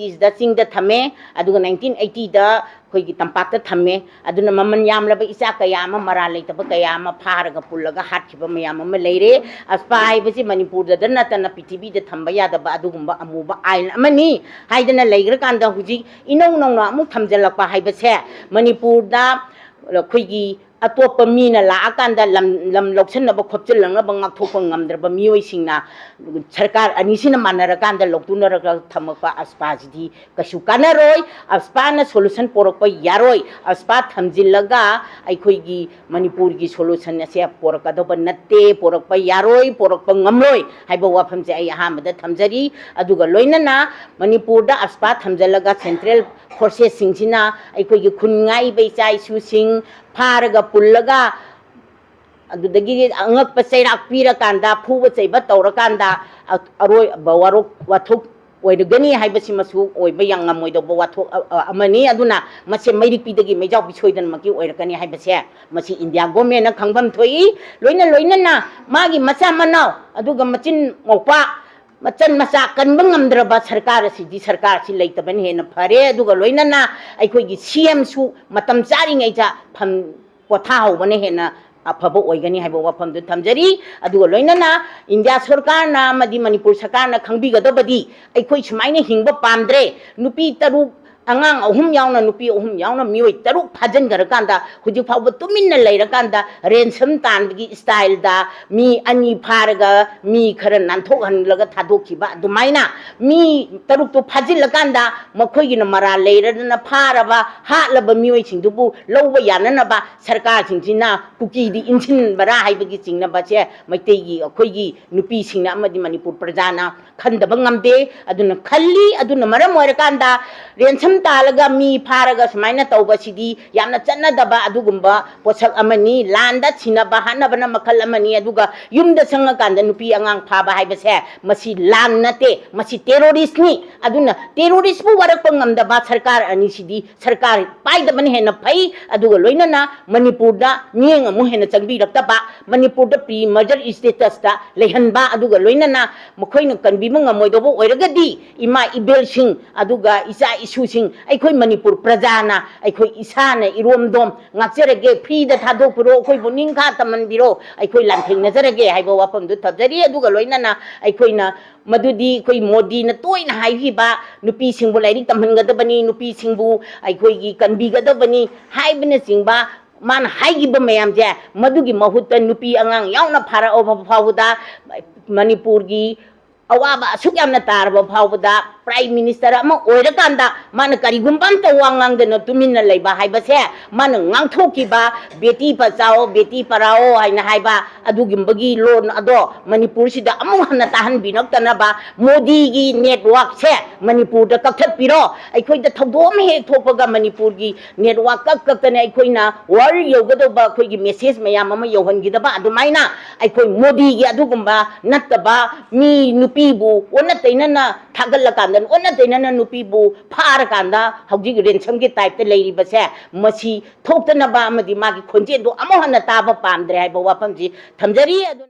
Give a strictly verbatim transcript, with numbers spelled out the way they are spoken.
ꯁꯤꯗ ꯆꯤꯡꯗ ꯊꯝꯃꯦ, ꯑꯗꯨꯒ ꯅꯥꯏꯟꯇꯤꯟ ꯑꯩꯠꯇꯤꯗ ꯑꯩꯈꯣꯏꯒꯤ ꯇꯝꯄꯥꯛꯇ ꯊꯝꯃꯦ꯫ ꯑꯗꯨꯅ ꯃꯃꯜ ꯌꯥꯝꯂꯕ ꯏꯆꯥ ꯀꯌꯥ ꯑꯃ, ꯃꯔꯥꯜ ꯂꯩꯇꯕ ꯀꯌꯥ ꯑꯃ ꯐꯥꯔꯒ ꯄꯨꯜꯂꯒ ꯍꯥꯠꯈꯤꯕ ꯃꯌꯥꯝ ꯑꯃ ꯂꯩꯔꯦ꯫ ꯑꯁꯄꯥ ꯍꯥꯏꯕꯁꯤ ꯃꯅꯤꯄꯨꯔꯗ ꯅꯠꯇꯅ ꯄ꯭ꯔꯤꯊꯤꯕꯤꯗ ꯊꯝꯕ ꯌꯥꯗꯕ ꯑꯗꯨꯒꯨꯝꯕ ꯑꯃꯨꯕ ꯑꯥꯏꯟ ꯑꯃꯅꯤ ꯍꯥꯏꯗꯅ ꯂꯩꯈ꯭ꯔꯀꯥꯟꯗ, ꯍꯧꯖꯤꯛ ꯏꯅꯧ ꯅꯧꯅ ꯑꯃꯨꯛ ꯊꯝꯖꯤꯜꯂꯛꯄ ꯍꯥꯏꯕꯁꯦ, ꯃꯅꯤꯄꯨꯔꯗ ꯑꯩꯈꯣꯏꯒꯤ ꯑꯇꯣꯞꯄ ꯃꯤꯅ ꯂꯥꯛꯑꯀꯥꯟꯗ ꯂꯝ, ꯂꯝ ꯂꯧꯁꯤꯟꯅꯕ ꯈꯣꯞꯆꯤꯜꯂꯛꯅꯕ ꯉꯥꯛꯊꯣꯛꯄ ꯉꯝꯗ꯭ꯔꯕ ꯃꯤꯑꯣꯏꯁꯤꯡꯅ ꯁꯔꯀꯥꯔ ꯑꯅꯤꯁꯤꯅ ꯃꯥꯟꯅꯔꯀꯥꯟꯗ ꯂꯧꯇꯨꯅꯔꯒ ꯊꯝꯃꯛꯄ ꯑꯁꯄꯥꯁꯤꯗꯤ ꯀꯩꯁꯨ ꯀꯥꯟꯅꯔꯣꯏ꯫ ꯑꯁꯄꯥꯅ solution ꯄꯣꯔꯛꯄ ꯌꯥꯔꯣꯏ꯫ ꯑꯁꯄꯥ ꯊꯝꯖꯤꯜꯂꯒ ꯑꯩꯈꯣꯏꯒꯤ ꯃꯅꯤꯄꯨꯔꯒꯤ solution ꯑꯁꯦ ꯄꯣꯔꯛꯀꯗꯧꯕ ꯅꯠꯇꯦ, ꯄꯣꯔꯛꯄ ꯌꯥꯔꯣꯏ, ꯄꯣꯔꯛꯄ ꯉꯝꯂꯣꯏ ꯍꯥꯏꯕ ꯋꯥꯐꯝꯁꯦ ꯑꯩ ꯑꯍꯥꯟꯕꯗ ꯊꯝꯖꯔꯤ꯫ ꯑꯗꯨꯒ ꯂꯣꯏꯅꯅ ꯃꯅꯤꯄꯨꯔꯗ ꯑꯁꯄꯥ ꯊꯝꯖꯤꯜꯂꯒ central forces ꯁꯤꯡꯁꯤꯅ ꯑꯩꯈꯣꯏꯒꯤ ꯈꯨꯟ ꯉꯥꯛꯏꯕ ꯏꯆꯥ ꯏꯁꯨꯁꯤꯡ ꯐꯥꯔꯒ ꯄꯨꯜꯂꯒ ꯑꯗꯨꯗꯒꯤ ꯑꯉꯛꯄ ꯆꯩꯔꯥꯛ ꯄꯤꯔꯀꯥꯟꯗ, ꯐꯨꯕ ꯆꯩꯕ ꯇꯧꯔꯀꯥꯟꯗ, ꯑ-, ꯑꯔꯣꯏꯕ ꯋꯥꯔꯣꯛ-, ꯋꯥꯊꯣꯛ ꯑꯣꯏꯔꯒꯅꯤ ꯍꯥꯏꯕꯁꯤꯃꯁꯨ ꯑꯣꯏꯕ ꯌꯥꯝ ꯉꯝꯃꯣꯏꯗꯧꯕ ꯋꯥꯊꯣꯛ ꯑ-, ꯑ-, ꯑꯃꯅꯤ꯫ ꯑꯗꯨꯅ ꯃꯁꯤ ꯃꯩꯔꯤꯛꯄꯤꯗꯒꯤ ꯃꯩꯖꯥꯎꯄꯤ ꯁꯣꯏꯗꯅꯃꯛꯀꯤ ꯑꯣꯏꯔꯛꯀꯅꯤ ꯍꯥꯏꯕꯁꯦ ꯃꯁꯤ India government ꯅ ꯈꯪꯐꯝ ꯊꯣꯛꯏ꯫ ꯂꯣꯏꯅ ꯂꯣꯏꯅꯅ ꯃꯥꯒꯤ ꯃꯆꯥ ꯃꯅꯥꯎ ꯑꯗꯨꯒ ꯃꯆꯤꯟ ꯃꯧꯄꯥ ꯃꯆꯟ ꯃꯆꯥ ꯀꯟꯕ ꯉꯝꯗ꯭ꯔꯕ ꯁꯔꯀꯥꯔ ꯑꯁꯤꯗꯤ ꯁꯔꯀꯥꯔ ꯑꯁꯤ ꯂꯩꯇꯕꯅ ꯍꯦꯟꯅ ꯐꯔꯦ꯫ ꯑꯗꯨꯒ ꯂꯣꯏꯅꯅ ꯑꯩꯈꯣꯏꯒꯤ C M ꯁꯨ ꯃꯇꯝ ꯆꯥꯔꯤꯉꯩꯗ ꯐꯝ-, ꯄꯣꯊꯥꯍꯧꯕꯅ ꯍꯦꯟꯅ ꯑꯐꯕ ꯑꯣꯏꯒꯅꯤ ꯍꯥꯏꯕ ꯋꯥꯐꯝꯗꯨ ꯊꯝꯖꯔꯤ꯫ ꯑꯗꯨꯒ ꯂꯣꯏꯅꯅ ꯏꯟꯗꯤꯌꯥ ꯁꯔꯀꯥꯔꯅ ꯑꯃꯗꯤ ꯃꯅꯤꯄꯨꯔ ꯁꯔꯀꯥꯔꯅ ꯈꯪꯕꯤꯒꯗꯕꯗꯤ, ꯑꯩꯈꯣꯏ ꯁꯨꯃꯥꯏꯅ ꯍꯤꯡꯕ ꯄꯥꯝꯗ꯭ꯔꯦ꯫ ꯅꯨꯄꯤ ꯇꯔꯨꯛ, ꯑꯉꯥꯡ ꯑꯍꯨꯝ ꯌꯥꯎꯅ, ꯅꯨꯄꯤ ꯑꯍꯨꯝ ꯌꯥꯎꯅ ꯃꯤꯑꯣꯏ ꯇꯔꯨꯛ ꯐꯥꯖꯤꯟꯈ꯭ꯔꯀꯥꯟꯗ, ꯍꯧꯖꯤꯛ ꯐꯥꯎꯕ ꯇꯨꯃꯤꯟꯅ ꯂꯩꯔꯀꯥꯟꯗ, ransom ꯇꯥꯟꯕꯒꯤ style ꯗ ꯃꯤ ꯑꯅꯤ ꯐꯥꯔꯒ ꯃꯤ ꯈꯔ ꯅꯥꯟꯊꯣꯛꯍꯜꯂꯒ ꯊꯥꯗꯣꯛꯈꯤꯕ ꯑꯗꯨꯃꯥꯏꯅ ꯃꯤ ꯇꯔꯨꯛꯇꯨ ꯐꯥꯖꯤꯜꯂꯀꯥꯟꯗ, ꯃꯈꯣꯏꯒꯤꯅ ꯃꯔꯥꯜ ꯂꯩꯔꯗꯅ ꯐꯥꯔꯕ, ꯍꯥꯠꯂꯕ ꯃꯤꯑꯣꯏꯁꯤꯡꯗꯨꯕꯨ ꯂꯧꯕ ꯌꯥꯅꯅꯕ ꯁꯔꯀꯥꯔꯁꯤꯡꯁꯤꯅ ꯀꯨꯀꯤꯗꯤ ꯏꯟꯁꯤꯟꯕꯔꯥ ꯍꯥꯏꯕꯒꯤ ꯆꯤꯡꯅꯕꯁꯦ ꯃꯩꯇꯩꯒꯤ, ꯑꯩꯈꯣꯏꯒꯤ ꯅꯨꯄꯤꯁꯤꯡꯅ ꯑꯃꯗꯤ ꯃꯅꯤꯄꯨꯔ ꯄ꯭ꯔꯖꯥꯅ ꯈꯟꯗꯕ ꯉꯝꯗꯦ꯫ ꯑꯗꯨꯅ ꯈꯜꯂꯤ꯫ ꯑꯗꯨꯅ ꯃꯔꯝ ꯑꯣꯏꯔꯀꯥꯟꯗ ꯔꯦꯟꯁꯝ ꯇꯥꯜꯂꯒ ꯃꯤ ꯐꯥꯔꯒ ꯁꯨꯃꯥꯏꯅ ꯇꯧꯕꯁꯤꯗꯤ ꯌꯥꯝꯅ ꯆꯠꯅꯗꯕ ꯑꯗꯨꯒꯨꯝꯕ ꯄꯣꯠꯁꯛ ꯑꯃꯅꯤ꯫ ꯂꯥꯟꯗ ꯁꯤꯅꯕ ꯍꯥꯠꯅꯕꯅ ꯃꯈꯜ ꯑꯃꯅꯤ, ꯑꯗꯨꯒ ꯌꯨꯝꯗ ꯆꯪꯉꯀꯥꯟꯗ ꯅꯨꯄꯤ ꯑꯉꯥꯡ ꯐꯥꯕ ꯍꯥꯏꯕꯁꯦ ꯃꯁꯤ ꯂꯥꯟ ꯅꯠꯇꯦ, ꯃꯁꯤ ꯇꯦꯔꯣꯔꯤꯁꯅꯤ꯫ ꯑꯗꯨꯅ ꯇꯦꯔꯣꯔꯤꯁꯄꯨ ꯋꯥꯔꯛꯄ ꯉꯝꯗꯕ ꯁꯔꯀꯥꯔ ꯑꯅꯤꯁꯤꯗꯤ ꯁꯔꯀꯥꯔ ꯄꯥꯏꯗꯕꯅ ꯍꯦꯟꯅ ꯐꯩ꯫ ꯑꯗꯨꯒ ꯂꯣꯏꯅꯅ ꯃꯅꯤꯄꯨꯔꯗ ꯃꯤꯠꯌꯦꯡ ꯑꯃꯨꯛ ꯍꯦꯟꯅ ꯆꯪꯕꯤꯔꯛꯇꯕ, ꯃꯅꯤꯄꯨꯔꯗ pre merger status ꯇ ꯂꯩꯍꯟꯕ, ꯑꯗꯨꯒ ꯂꯣꯏꯅꯅ ꯃꯈꯣꯏꯅ ꯀꯟꯕꯤꯕ ꯉꯝꯃꯣꯏꯗꯧꯕ ꯑꯣꯏꯔꯒꯗꯤ ꯏꯃꯥ ꯏꯕꯦꯜꯁꯤꯡ ꯑꯗꯨꯒ ꯏꯆꯥ ꯏꯁꯨꯁꯤꯡ, ꯑꯩꯈꯣꯏ ꯃꯅꯤꯄꯨꯔ ꯄ꯭ꯔꯖꯥꯅ ꯑꯩꯈꯣꯏ ꯏꯁꯥꯅ ꯏꯔꯣꯝꯗꯣꯝ ꯉꯥꯛꯆꯔꯒꯦ, free ꯗ ꯊꯥꯗꯣꯛꯄꯤꯔꯣ, ꯑꯩꯈꯣꯏꯕꯨ ꯅꯤꯡꯈꯥ ꯇꯝꯍꯟꯕꯤꯔꯣ, ꯑꯩꯈꯣꯏ ꯂꯥꯟꯊꯦꯡꯅꯖꯔꯒꯦ ꯍꯥꯏꯕ ꯋꯥꯐꯝꯗꯨ ꯊꯝꯖꯔꯤ꯫ ꯑꯗꯨꯒ ꯂꯣꯏꯅꯅ ꯑꯩꯈꯣꯏꯅ ꯃꯗꯨꯗꯤ ꯑꯩꯈꯣꯏ ꯃꯣꯗꯤꯅ ꯇꯣꯏꯅ ꯍꯥꯏꯈꯤꯕ, ꯅꯨꯄꯤꯁꯤꯡꯕꯨ ꯂꯥꯏꯔꯤꯛ ꯇꯝꯍꯟꯒꯗꯕꯅꯤ, ꯅꯨꯄꯤꯁꯤꯡꯕꯨ ꯑꯩꯈꯣꯏꯒꯤ ꯀꯟꯕꯤꯒꯗꯕꯅꯤ ꯍꯥꯏꯕꯅꯆꯤꯡꯕ ꯃꯥꯅ ꯍꯥꯏꯈꯤꯕ ꯃꯌꯥꯝꯁꯦ, ꯃꯗꯨꯒꯤ ꯃꯍꯨꯠꯇ ꯅꯨꯄꯤ ꯑꯉꯥꯡ ꯌꯥꯎꯅ ꯐꯥꯔꯛꯑꯕ ꯐꯥꯎꯕꯗ ꯃꯅꯤꯄꯨꯔꯒꯤ ꯑꯋꯥꯕ ꯑꯁꯨꯛ ꯌꯥꯝꯅ ꯇꯥꯔꯕ ꯐꯥꯎꯕꯗ Prime Minister ꯑꯃ ꯑꯣꯏꯔꯀꯥꯟꯗ ꯃꯥꯅ ꯀꯔꯤꯒꯨꯝꯕ ꯑꯝꯇ ꯋꯥ ꯉꯥꯡꯗꯅ ꯇꯨꯃꯤꯟꯅ ꯂꯩꯕ ꯍꯥꯏꯕꯁꯦ, ꯃꯥꯅ ꯉꯥꯡꯊꯣꯛꯈꯤꯕ ꯕꯦꯇꯤ ꯕꯆꯥꯑꯣ, ꯕꯦꯇꯤ ꯄꯔꯥꯑꯣ ꯍꯥꯏꯅ ꯍꯥꯏꯕ ꯑꯗꯨꯒꯨꯝꯕꯒꯤ ꯂꯣꯟ ꯑꯗꯣ ꯃꯅꯤꯄꯨꯔꯁꯤꯗ ꯑꯃꯨꯛ ꯍꯟꯅ ꯇꯥꯍꯟꯕꯤꯔꯛꯇꯅꯕ ꯃꯣꯗꯤꯒꯤ network ꯁꯦ ꯃꯅꯤꯄꯨꯔꯗ ꯀꯛꯊꯠꯄꯤꯔꯣ꯫ ꯑꯩꯈꯣꯏꯗ ꯊꯧꯗꯣꯛ ꯑꯃ ꯍꯦꯛ ꯊꯣꯛꯄꯒ ꯃꯅꯤꯄꯨꯔꯒꯤ network ꯀꯛ ꯀꯛꯇꯅ ꯑꯩꯈꯣꯏꯅ world ꯌꯧꯒꯗꯧꯕ ꯑꯩꯈꯣꯏꯒꯤ message ꯃꯌꯥꯝ ꯑꯃ ꯌꯧꯍꯟꯈꯤꯗꯕ ꯑꯗꯨꯃꯥꯏꯅ ꯑꯩꯈꯣꯏ ꯃꯣꯗꯤꯒꯤ ꯑꯗꯨꯒꯨꯝꯕ ꯅꯠꯇꯕ ꯃꯤ ꯅꯨꯄꯤꯕꯨ ꯑꯣꯟꯅ ꯇꯩꯅꯅ ꯊꯥꯒꯠꯂꯀꯥꯟꯗ, ꯑꯣꯟꯅ ꯇꯩꯅꯅ ꯅꯨꯄꯤꯕꯨ ꯐꯥꯔꯀꯥꯟꯗ ꯍꯧꯖꯤꯛ ꯔꯦꯟꯁꯝꯒꯤ type ꯇ ꯂꯩꯔꯤꯕꯁꯦ, ꯃꯁꯤ ꯊꯣꯛꯇꯅꯕ ꯑꯃꯗꯤ ꯃꯥꯒꯤ ꯈꯣꯟꯖꯦꯜꯗꯣ ꯑꯃꯨꯛ ꯍꯟꯅ ꯇꯥꯕ ꯄꯥꯝꯗ꯭ꯔꯦ ꯍꯥꯏꯕ ꯋꯥꯐꯝꯁꯤ ꯊꯝꯖꯔꯤ꯫ ꯑꯗꯨ